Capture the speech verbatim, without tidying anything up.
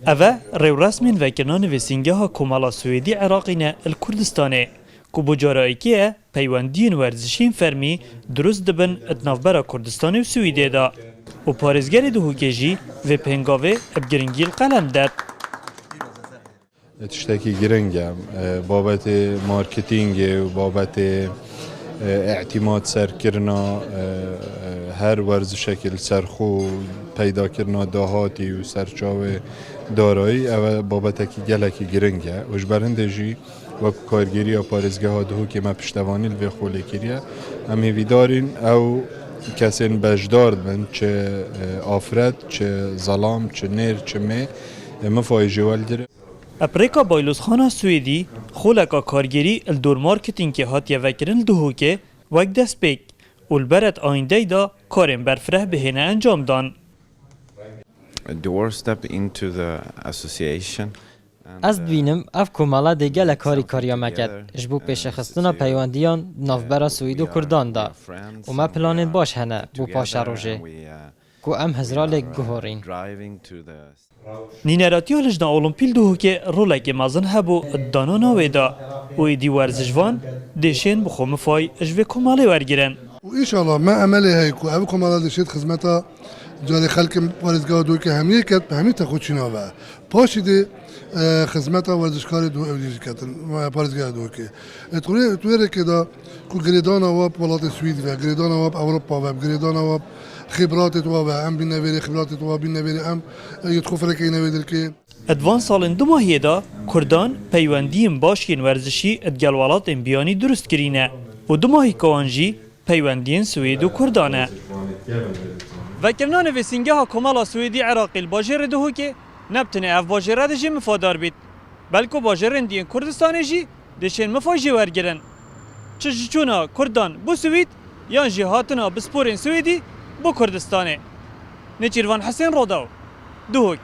Ev e rêwresmên vekirina nivîsîngeha Komela Swêdî Iraqî ne li Kurdistanê, ku bo cara yekê ye peywendiyên werzişî yên fermî dirust dibin di navbera Kurdistanê û Swêdê de û parêzgerê Duhokê jî vê pêngavê bi giringî li qelem det. Tiştekî giring e. E, babetê marketingê û babetê, e, îtîmat serkirina, e, e, her werzişekê li ser xwe û peydakirina dahatî û serçavê darayî, ev e babetekî gelekî giring e û ji ber hindê jî wek kargêriya parêzgeha Duhokê me piştevanî li vê xolê kiriye. Em hêvîdar în ew kesên beşdar dibin, çi, e, afret, çi zelam, çi nêr, çi mê, e, mifayê jê welgire. Bi rêka Baylozxana Swêdî, xoleka kargêrî li dor marketingê hatiye vekirin li Duhokê wek destpêk û li beret ayîndeyê de karên berfireh bihêne encamdan. Doorstep into the association. Ez dibînim ev komela dê gelek harîkariya me ket ji bo pêşexistina peywendiyan di navbera Swêd û Kurdan de û me planên baş hene bo paşerojê ku em hizralek guhorîn. Nîneratiya Lijna Olimpî li Duhokê rolekê mezin hebû di danana wê de û êdî werzişvan dê şên bi xwe mifay ji vê komelê wergirin. Û înşallah me emelê heye ku ev komela dê şêt xizmeta carê xelkên parêzgeha Duhokê hemiyê ket bi hemî texûçîna ve. Paşî dê, e, xizmeta werzişkarê Duhokê ew jî ketin, e, parêzgeha Duhokê. E, tu rê, tu wê rêkê de ku girêdana we bi welatê Swîd ve, girêdana we bi Ewropa ve, girêdana we bi xibratê we ve, em bîne vêrê xibratê we, bîne vêrê em, e, yê xwe firekeyne wê dilkê. Di van salên dumahiyê de Kurdan peywendiyên baş yên werzişî di gel welatên biyanî dirust kirîne û dumahîka wan jî peywendiyên Swêd û Kurdan e. Vekirina nivîsîngeha Komela Swêdî Iraqî li bajêrê Duhokê ne bi tenê ev bajêre de jî mifadar bît, belku bajêrên diyên Kurdistanê jî dê şên mifay jê wergirin. Çi ji çûna Kurdan bo Swîd yan jî hatina pisporên Swêdî bo Kurdistanê. Nêçîrvan Hisên, Rodaw, Duhok.